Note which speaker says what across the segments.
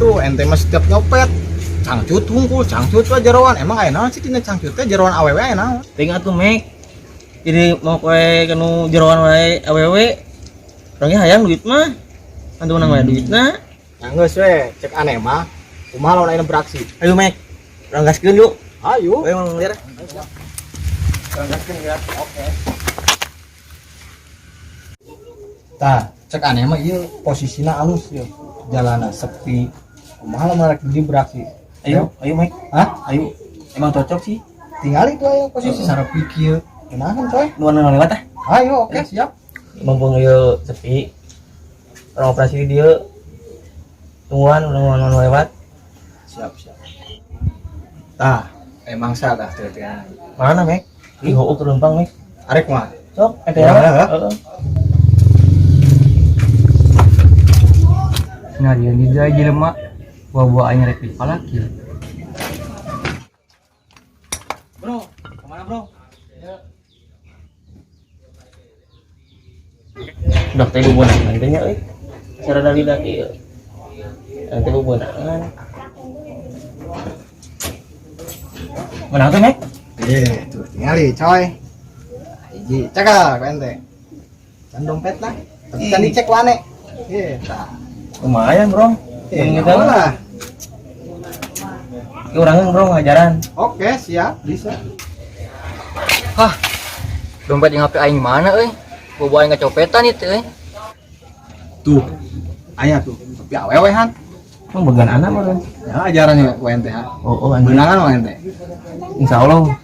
Speaker 1: Tuh ente mah setiap nyopet cangcut hungkul, cangcut we jeroan. Emang aya naon sih dina cangcut teh, jeroan awewe aya naon?
Speaker 2: Ting atuh Mek. Jadi mau kowe kanu jeroan wae awewe. Orangnya hayang duit mah. Antu menang wae duitna.
Speaker 1: Nah geus we, cek aneh mah. Kumaha lamun ayeuna beraksi?
Speaker 2: Ayo Mek. Urang gaskeun yuk.
Speaker 1: Ayo.
Speaker 2: Ayo mang liar.
Speaker 1: Urang gaskeun ya. Oke. Tah, cek aneh mah ieu posisina alus ieu. Jalanna sepi. Kumaha lamun rek di beraksi?
Speaker 2: Ayo, ayo Mek.
Speaker 1: Hah?
Speaker 2: Ayo. Emang cocok sih.
Speaker 1: Tinggal itu ayo posisi sarap pikir. Kumaha coy?
Speaker 2: Nu mana lewat ah?
Speaker 1: Ayo, oke, siap.
Speaker 2: Mumpung ieu sepi. Orang operasi di dieu. Tungguan urang nu lewat.
Speaker 1: Siap, siap. Tah, emang sah tah teh.
Speaker 2: Mana Mek? Ih, heueuh keur leumpang Mek.
Speaker 1: Arek mah.
Speaker 2: Sok, ente
Speaker 1: Ya,
Speaker 2: ya.
Speaker 1: ya.
Speaker 2: Heeh.
Speaker 3: Nah, dia juga jelema buah-buah aing rek dipalaki.
Speaker 2: Bro, kemana bro? Udah teh bubunan teh nya euy. Cara dari lagi ieu. Nanti bubunan. Menang teh, Mek?
Speaker 1: Eh, tuh tinggali coy. Hiji, cekal ku ente. Can dompet lah. Tapi can dicek wane. Iya, tah.
Speaker 2: Lumayan, Bro.
Speaker 1: Eh,
Speaker 2: Gitu
Speaker 1: lah.
Speaker 2: Urangnya, Bro, ngajaran.
Speaker 1: Oke, siap, bisa.
Speaker 3: Hah. Dompet jeung HP aing mana euy? Buah-buah aing kecopetan itu euy.
Speaker 1: Tuh. Aya tuh, tapi awewe han.
Speaker 2: Emang bagian anak mah, Bro.
Speaker 1: Ya ajarannya ku ente ha.
Speaker 2: Oh, anjir.
Speaker 1: Beunangan ku ente.
Speaker 2: Insya Allah.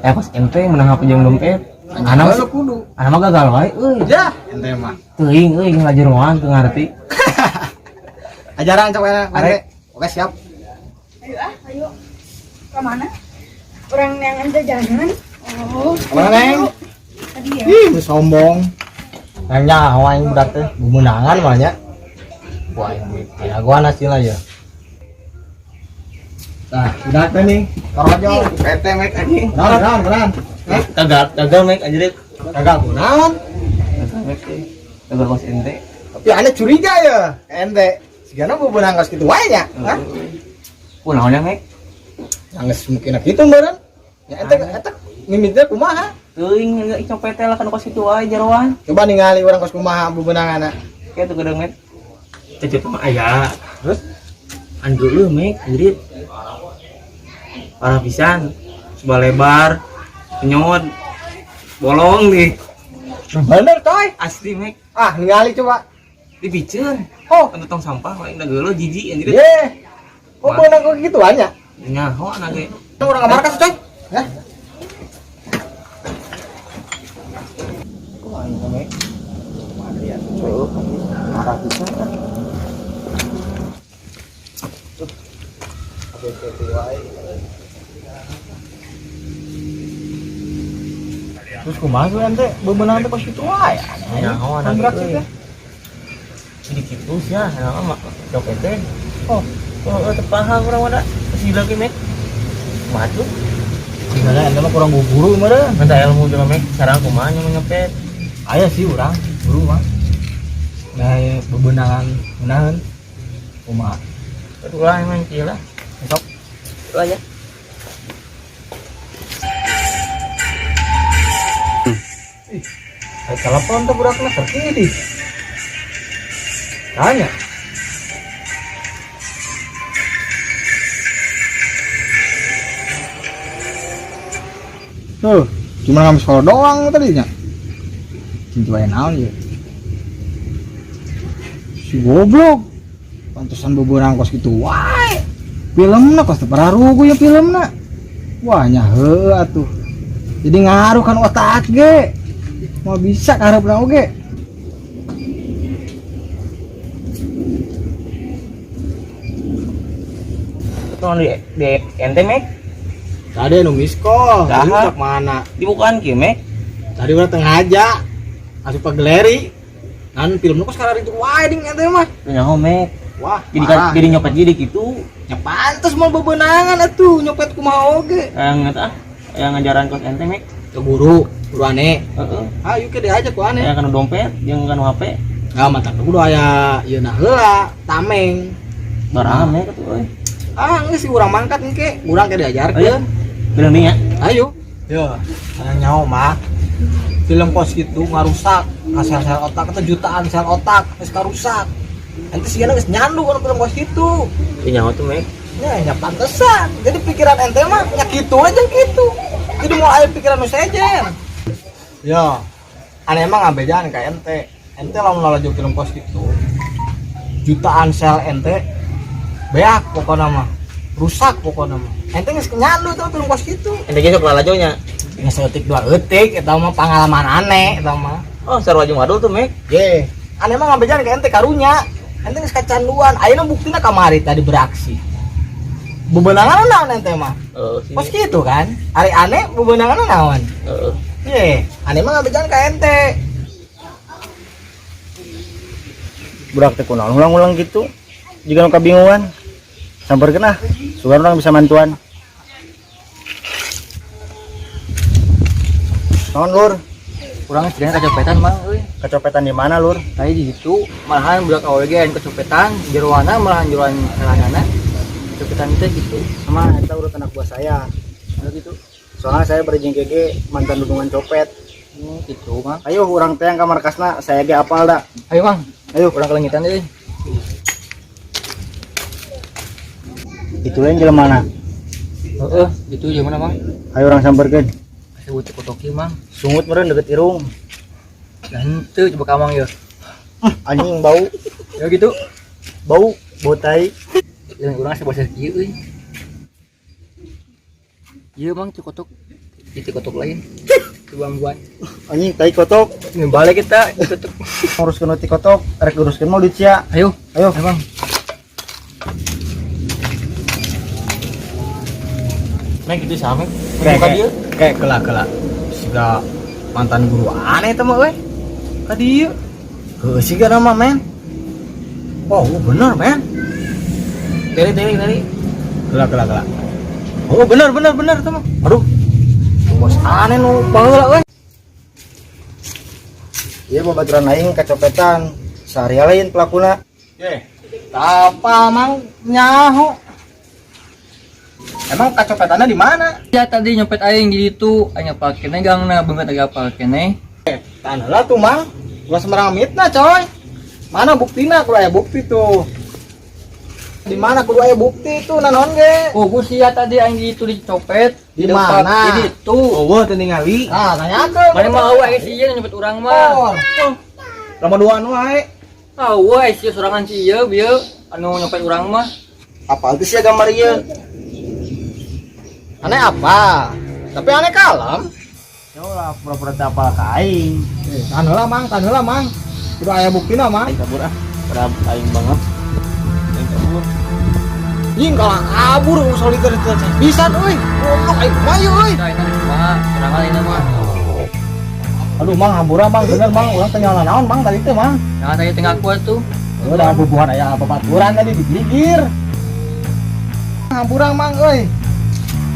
Speaker 2: Eh, pas ente menang HP jeung dompet. Anak
Speaker 1: Anak kudu.
Speaker 2: anak mah gagal wae euy.
Speaker 1: Ya, ente mah.
Speaker 2: Teuing euy ngajeroan teu ngarti.
Speaker 1: Ajaran cok ente.
Speaker 2: Arek.
Speaker 1: Oke, siap.
Speaker 4: Ayo ah, ayo. Ke mana? Orang yang jajanan. Oh.
Speaker 1: Kemana, Neng?
Speaker 4: Tadi ya.
Speaker 1: Ih, sombong. Nang nyawa aing budak teh, beunangan mah nya. Wah, aing jagoan hasilna ya. Nah, udah teh nih. Korojo, PT mek anjing. Naon, naon, naon. Hah?
Speaker 2: Gagal, gagal Mek anjir.
Speaker 1: Gagal kunaon?
Speaker 2: Gagal Mek euy. Gagal kos ente.
Speaker 1: Tapi aneh curiga ya, ke ente. Sigana beunang kos kitu wae nya. Hah?
Speaker 2: Kunaon ya Mek?
Speaker 1: Yang mungkin kitu meureun. Ya ente eta mimitinya kumaha?
Speaker 2: Teuing geus copet lah kan kos kitu wae jeroan.
Speaker 1: Coba ningali urang kos kumaha beunanganna.
Speaker 2: Kayak tuh gedeng Mek. Cecet mah aya.
Speaker 1: Terus
Speaker 2: Anjir Mek, anjir. Parah pisan. Coba lebar, penyot. Bolong nih.
Speaker 1: Bener coy.
Speaker 2: Asli Mek.
Speaker 1: Ah, ningali coba.
Speaker 2: Dipiceun.
Speaker 1: Oh,
Speaker 2: Anu tong sampah wae da geuleuh jijik anjir.
Speaker 1: ye. Kok beunang kok gituan nya?
Speaker 2: Nyaho anak ge.
Speaker 1: Itu orang markas coy. Hah?
Speaker 2: Kok aing Mek?
Speaker 1: Ada ya, coy. Parah pisan kan. Terus kumaha tuh ente bebenang teh pas kitu wae.
Speaker 2: Nyaho anak
Speaker 1: beraksi
Speaker 2: euy.
Speaker 1: teh.
Speaker 2: Jadi kitu sia, nyaho mah copet teh.
Speaker 1: Oh,
Speaker 2: Oh, teu paham urang mah da. Sila ge Mek. Kumaha tuh?
Speaker 1: tinggalnya ente mah kurang guru meureun.
Speaker 2: Minta ilmu juga Mek, cara kumaha nya nyopet.
Speaker 1: Aya sih urang guru mah. Nah, bebenangan meunangeun. Kumaha?
Speaker 2: Ulah emang kieu lah.
Speaker 1: Sok.
Speaker 2: Ulah ya.
Speaker 1: Aya telepon tuh budakna terkini. Tanya. Tuh, cuma ngambil sekolah doang tadinya. Cintu aya naon ya. Si goblok. Pantesan beberang kos gitu wae. Filmna kos teu pararugu ya filmna. Wah, nya heueuh atuh. Jadi ngaruh kan otak ge. Mau bisa kaharepna oge.
Speaker 2: Tolong di ente Mek.
Speaker 1: Tadi nu miss call,
Speaker 2: Saha?
Speaker 1: tadi udah mana?
Speaker 2: Dibukaan kieu Mek.
Speaker 1: Tadi udah tengah aja. Asup ke galeri. Nan filmna kos karar itu wae ding ente mah.
Speaker 2: Nyaho Mek.
Speaker 1: Wah,
Speaker 2: Jadi
Speaker 1: parah.
Speaker 2: jadi nyopet jadi gitu.
Speaker 1: Ya pantes mau bebenangan atuh nyopet kumaha oge.
Speaker 2: Yang eta ah, yang ngajaran kos ente Mek.
Speaker 1: Ke guru, guru aneh.
Speaker 2: Heeh.
Speaker 1: Ayo ke diajak ku aneh.
Speaker 2: Yang kanu dompet, yang kanu HP.
Speaker 1: Nah, mata kudu aya ieu nah heula, tameng.
Speaker 2: Barame atuh euy.
Speaker 1: Ah, geus sih urang mangkat engke, urang teh diajarkeun.
Speaker 2: Bener nih ya.
Speaker 1: Ayo. Yo, aya nyaho mah. Film kos gitu ngarusak ka sel-sel otak itu jutaan sel otak geus karusak. Ente sigana geus nyandu kana film kos gitu.
Speaker 2: Ih nyaho tuh mek.
Speaker 1: Ya, nya pantesan. Jadi pikiran ente mah nya kitu aja kitu. Jadi mau aya pikiran nu sejen. Ya, aneh emang ngabejaan ka ente. Ente lamun lalajo film kos gitu. Jutaan sel ente beak pokokna mah. Rusak pokokna mah. Ente geus nyandu tuh film kos gitu.
Speaker 2: Ente ge sok lalajo nya.
Speaker 1: Geus saeutik dua eutik eta mah pangalaman aneh eta mah.
Speaker 2: Oh, sarua jeung wadul tuh mek.
Speaker 1: Ye, aneh mah ngabejaan ka ente karunya. Ente geus kacanduan. Ayeuna buktina kamari tadi beraksi. Bebenangan naon ente mah?
Speaker 2: Heeh sih.
Speaker 1: Kos gitu kan? Ari aneh bebenangan naon?
Speaker 2: Heeh.
Speaker 1: Ye, aneh mah ngabejaan ka ente.
Speaker 5: Budak teh kunaon ulang-ulang gitu. Jika nu kabingungan, samperkeun ah. Sugan urang bisa mantuan. Naon lur?
Speaker 3: Urang ceritanya kecopetan mang euy.
Speaker 5: Kecopetan di mana lur?
Speaker 3: Tadi di situ malahan budak awewe ge anu kecopetan, jeroana malahan jeroan celanana. Kecopetan teh gitu.
Speaker 5: Sama eta urut anak buah saya.
Speaker 3: Anu gitu.
Speaker 5: Soalnya saya berjeng GG mantan dudungan copet.
Speaker 3: Gitu mang.
Speaker 5: Ayo urang teh yang ka markasna, saya ge apal da.
Speaker 3: Ayo mang,
Speaker 5: Ayo.
Speaker 3: urang kelengitan deui.
Speaker 5: Itu lain jelema mana?
Speaker 3: Heeh, itu jelema mang.
Speaker 5: Ayo urang samperkeun.
Speaker 3: Asa butuh kotok ieu mang.
Speaker 5: Sungut meureun deket irung.
Speaker 3: Lah henteu coba ka mang yeuh.
Speaker 5: Anjing bau.
Speaker 3: Ya gitu.
Speaker 5: Bau, bau tai.
Speaker 3: Yang urang asa basa kieu euy. Ieu mang teu kotok. Ieu teu kotok lain. Buang-buang.
Speaker 5: Anjing tai kotok.
Speaker 3: Ini balik kita kotok.
Speaker 5: Nguruskeun ti kotok, rek nguruskeun mah duit sia.
Speaker 3: Ayo,
Speaker 5: Ayo.
Speaker 3: ayo bang.
Speaker 2: Mek itu sama.
Speaker 1: Kayak
Speaker 2: Buka dia.
Speaker 1: kayak kelak-kelak. Siga mantan guru aneh teh mah euy. Ka dieu. Heueuh siga nama men. Oh, bener men.
Speaker 2: Teri teri teri.
Speaker 1: Kelak kelak kelak. Oh, bener bener bener teh mah. Aduh. Bos aneh nu baheula euy.
Speaker 5: Ieu babaturan aing kecopetan. Sehari lain pelakuna.
Speaker 1: Ye. Apa mang nyaho? Emang kacopetannya di mana?
Speaker 3: Ya tadi nyopet aing di ditu, aing apal keneh gangna beungeut agak apal keneh.
Speaker 1: Tanah lah tuh mang. Gua semerang mitnah coy. Mana buktina? Kudu aya bukti tuh. Di mana kudu aya bukti tuh naon ge?
Speaker 3: Oh, gua sia tadi aing di ditu dicopet.
Speaker 1: Di mana?
Speaker 3: Di ditu.
Speaker 2: Oh, teu ningali.
Speaker 1: Nah, tanyakeun.
Speaker 3: Mana mah eueuh aing sia nyopet urang mah.
Speaker 1: Oh.
Speaker 2: Lama duaan wae.
Speaker 3: Eueuh aing sia sorangan si ieu bieu anu nyopet urang mah.
Speaker 5: Apal teh sia gambar ieu?
Speaker 1: Aneh apa? Tapi aneh kalem.
Speaker 5: Ya ulah pura-pura teu apal ka aing.
Speaker 1: Tahan heula mang, tahan heula mang. Kudu aya buktina mang.
Speaker 2: Aing kabur ah. Pada aing banget. Aing kabur.
Speaker 1: Anjing kalah kabur soliter teh pisan euy. Goblok aing kumaha euy.
Speaker 3: Tah ini kumaha? Sorangan ini mah.
Speaker 1: Aduh mang hampura mang bener mang urang teh nyalah naon mang tadi teh mang.
Speaker 3: Jangan tadi tengah kuat tuh.
Speaker 1: Udah bubuhan aya babaturan tadi digigir. Hampura mang euy.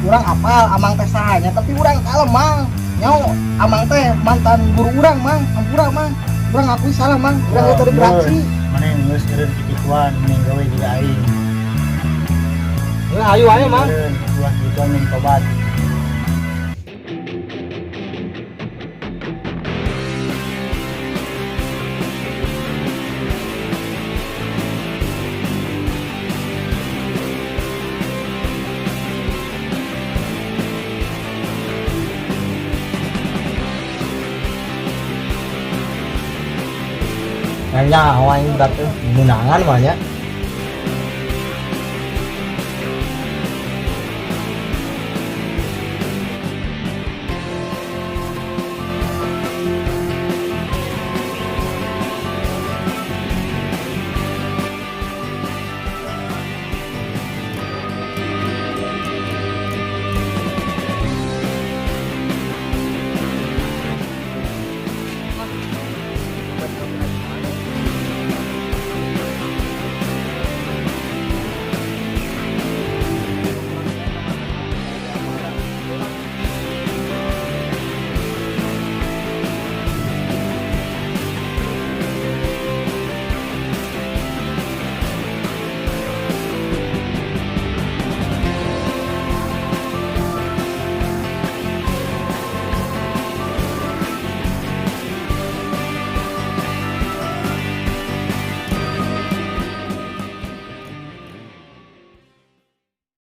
Speaker 1: Urang apal amang teh sahanya tapi urang kalem mang. Nyao amang teh mantan guru urang mang, hampura mang. Urang ngakui salah mang, urang tadi beraksi.
Speaker 5: Mana yang geus eureun kikituan, mending gawe jiga aing.
Speaker 1: Nah, ayo ayo mang.
Speaker 5: Eureun ulah kikituan mending tobat.
Speaker 1: Nanya aing budak teh menangan mah nya.